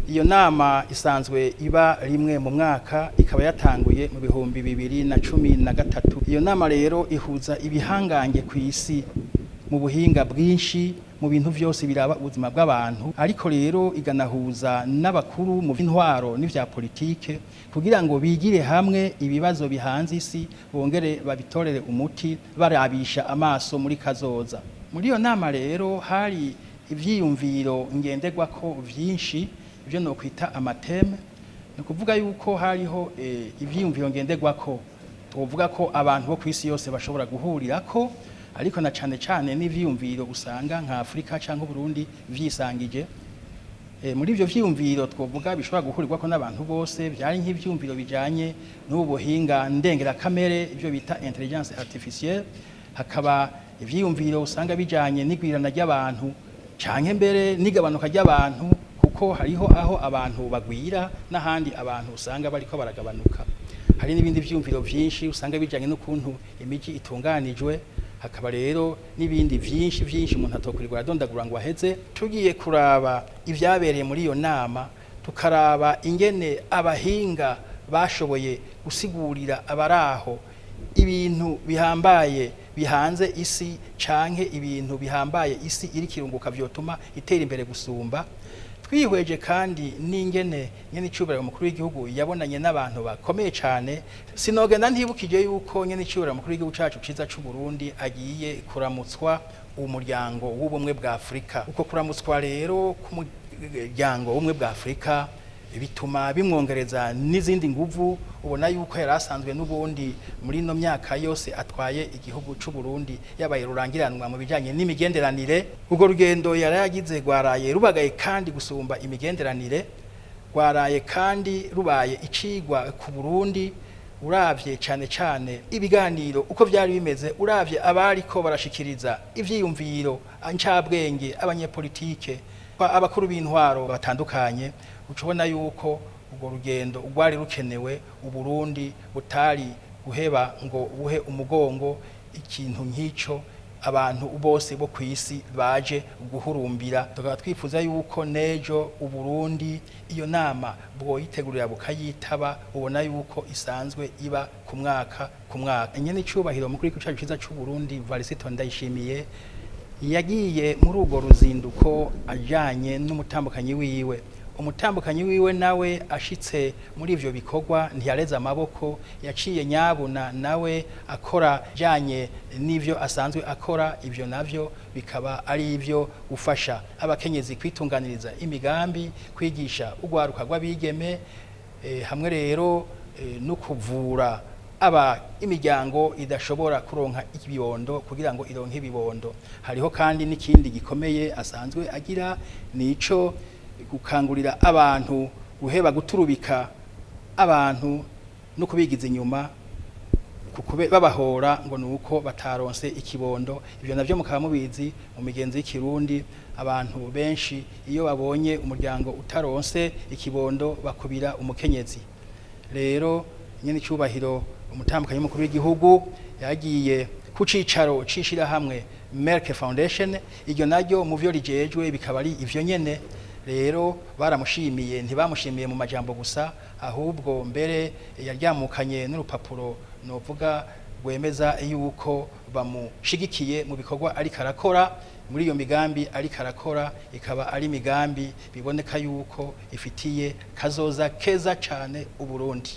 Iyo nama isanzwe iba rimwe mu mwaka, ikaba yatanguye mu 2013. Iyo nama rero ihuza ibihangange ku isi mu buhinga bwinshi, mu bintu vyose biraba ubuzima bw'abantu, ariko rero iganahuza n'abakuru mu vy'intwaro n'ivya politike kugira ngo bigire hamwe ibibazo bihanze isi, bongere babitorere umuti barabisha amaso muri kazoza. Muri iyo nama rero hari ivyiyumviro ngenderwako vyinshi, ivyo nokwita ama thèmes. Ni ukuvuga yuko hariho ivyiyumviro ngenderwako twovuga ko abantu bo kw'isi yose bashobora guhurirako, ariko na cane cane n'ivyiyumviro usanga nka Afrika canke Uburundi vyisangije. Muri ivyo vyiyumviro twovuga bishobora guhurirwako n'abantu bose, vyari nk'ivyiyumviro bijanye n'ubu buhinga ndengerakamere, ivyo bita intelligence artificielle, hakaba ivyiyumviro usanga bijanye n'igwirirana ry'abantu canke mbere n'igabanuka ry'abantu, kuko hariho aho abantu bagwira n'ahandi abantu usanga bariko baragabanuka. Hari n'ibindi vyiyumviro vyinshi usanga bijanye n'ukuntu imiji itunganijwe, hakaba rero n'ibindi vyinshi vyinshi umuntu atokwirirwa aradondagura ngo aheze. Tugiye kuraba ivyabereye muri iyo nama, tukaraba ingene abahinga bashoboye gusigurira abaraho ibintu bihambaye bihanze isi canke ibintu bihambaye isi iri kirunguka vyotuma itera imbere gusumba. Twihweje kandi n'ingene nyene icubahiro umukuru w'igihugu yabonanye n'abantu bakomeye cane, sinogenda ntibukije yuko nyene icubahiro umukuru w'igihugu cacu ciza c'u Burundi agiye kuramutswa Umuryango w'Ubumwe bwa Afrika. Uko kuramutswa rero k'Umuryango w'Ubumwe bwa Afrika bituma bimwongereza n'izindi nguvu. Ubona yuko yari asanzwe n'ubundi muri ino myaka yose atwaye igihugu c'u Burundi yabaye rurangiranwa mu bijanye n'imigenderanire. Urwo rugendo yari yagize rwaraye rubagaye kandi gusumba imigenderanire, rwaraye kandi rubaye icigwa ku Burundi. Uravye cane cane ibiganiro uko vyari bimeze, uravye abariko barashikiriza ivyiyumviro, ncabwenge, abanyepolitike, abakuru b'intwaro batandukanye, ucubona yuko urwo rugendo rwari rukenewe. Uburundi butari guheba ngo buhe umugongo ikintu nk'ico abantu bose bo kw'isi baje guhurumbira. Tukaba twifuza yuko nejo Uburundi iyo nama bwoyitegurira bukayitaba. Ubona yuko isanzwe iba ku mwaka ku mwaka. Nyene icubahiro mukuru w'igihugu cacu ciza c'u Burundi Varisito Ndayishimiye yagiye muri urwo ruzinduko ajanye n'umutambukanyi wiwe. Umutambukanyi wiwe nawe ashitse muri ivyo bikorwa ntiyareze amaboko, yaciye nyabuna nawe akora janye n'ivyo asanzwe akora. Ivyo navyo bikaba ari ivyo gufasha abakenyezi kwitunganiriza imigambi, kwigisha urwaruka rw'abigeme, hamwe rero no kuvura aba imiryango idashobora kuronka ibibondo kugira ngo ironke ibibondo. Hariho kandi n'ikindi gikomeye asanzwe agira, nico gukangurira abantu guheba guturubika abantu no kubigiza inyuma kukube babahora ngo nuko bataronse ikibondo. Ivyo navyo mukaba mubizi mu migenzo y'Ikirundi, abantu benshi iyo babonye umuryango utaronse ikibondo bakubira umukenyezi. Rero nyene icubahiro umutambukanyi mukuru w'igihugu yagiye ku cicaro c'ishirahamwe Merck Foundation, iryo naryo mu vyo rijejwe bikaba ari ivyo nyene. Rero baramushimiye, ntibamushimiye mu majambo gusa, ahubwo mbere yaryamukanye n'urupapuro novuga rwemeza yuko bamushigikiye mu bikorwa ariko arakora, muri iyo migambi ariko arakora, ikaba ari imigambi biboneka yuko ifitiye kazoza keza cane Uburundi.